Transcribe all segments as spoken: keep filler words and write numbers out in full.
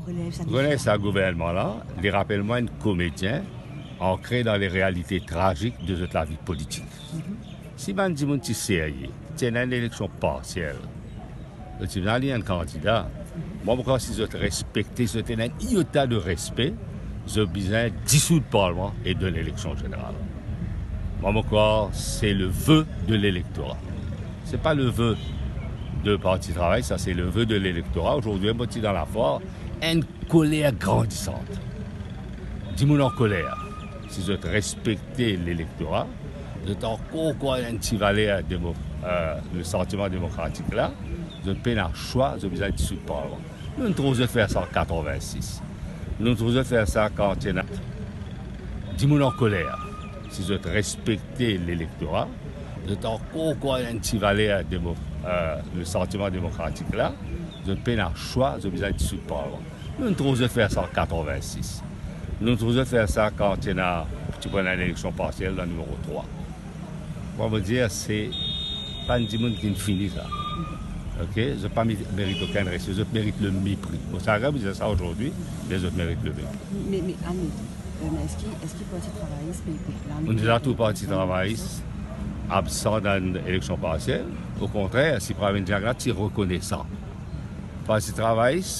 Relèv sa defi la. Relèv sa gouvernman la, li rapel mwa enn komedien ankre dan le realite trazik de zot lavi politik. Si bann dimoun ti serye, ti ena enn eleksion parsiel, zot ti bizin al enn kandida. Mwa, mo krwar si zot respekte, si zot ena enn iota de respe, zot bizin disoud parlman e donn eleksion zeneral. Mwa, mo krwar se le ve de l'elektora. Se pa le ve de Parti Travay, sa se le ve de l'elektora. Azordi, mo ti dan lafwar, enn koler grandisant. Dimoun an koler. Si zot respekte lelektora, zot ankor krwar enn ti valer demo-, eh, le santiman demokratik la, zot pena swa, zot bizin disoud parlman. Nou, nou trouv zot fer sa an katrevinsis. Nou, nou trouv zot fer sa kan ti ena dimoun an koler. Si zot respekte lelektora, zot ankor krwar enn ti valer demo-, eh, le santiman demokratik la, zot pena swa, zot bizin disoud parlman. Nou, nou trouv zot fer sa an katrevinsis. Nou, nou trouv zot fer sa kan ti ena, ti pou ena enn eleksion parsiel dan nimero trwa. Mwa, mo dir, se bann dimoun ki'nn fini sa. Ok? Zot pa mi-, merit okenn respe, zot merit le mepri. Mo ti a gagn dir sa azordi, me zot merit le mepri. Me, me, Annie, eh, me eski, eski Parti Travayis pe, pe plane... Mo dir, tou Parti Travayis absan dan enn eleksion parsiel. Okontrer, si Pravind Jagnath ti rekonesan. Parti Travayis,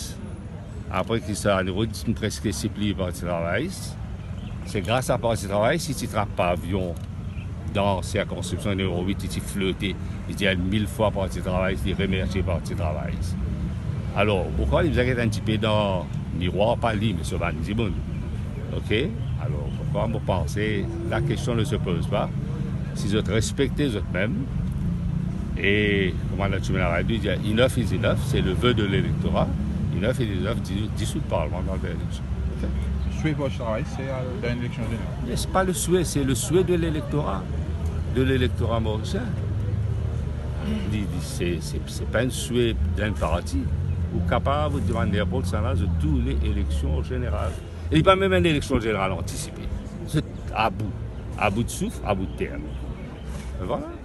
apre ki sa, nou ti preske sipliye Parti Travayis. Se gras a Parti Travayis si ti trap pavion dan sirkonskripsion nimero wit, li ti flote, li dir mil fwa Parti Travayis, li remersie Parti Travayis. Alor, mo krwar li bizin get enn tipe dan mirwar, pa li, me so bann dimoun. Ok? Alor, mo krwar, mo panse, la question ne se pose pas. Si zot respekte zotmem, e kouma Natchimena Radu dir, enough is enough, se le ve de l'elektora, enough is enough, di-, disoud parlman dan eleksion. Ok? Swe Parti Travayis, se al dan enn eleksion zeneral. Me se pa le swe, se le swe de l'elektora, de l'elektora morisien. Li, li, se, se, se pa enn swe d'enn parti. Ou kapav demann ninport sa la, zot tourne eleksion zeneral. E li pa mem enn eleksion zeneral antisipe. Zot abou, abou de souf, abou de term. Vwala.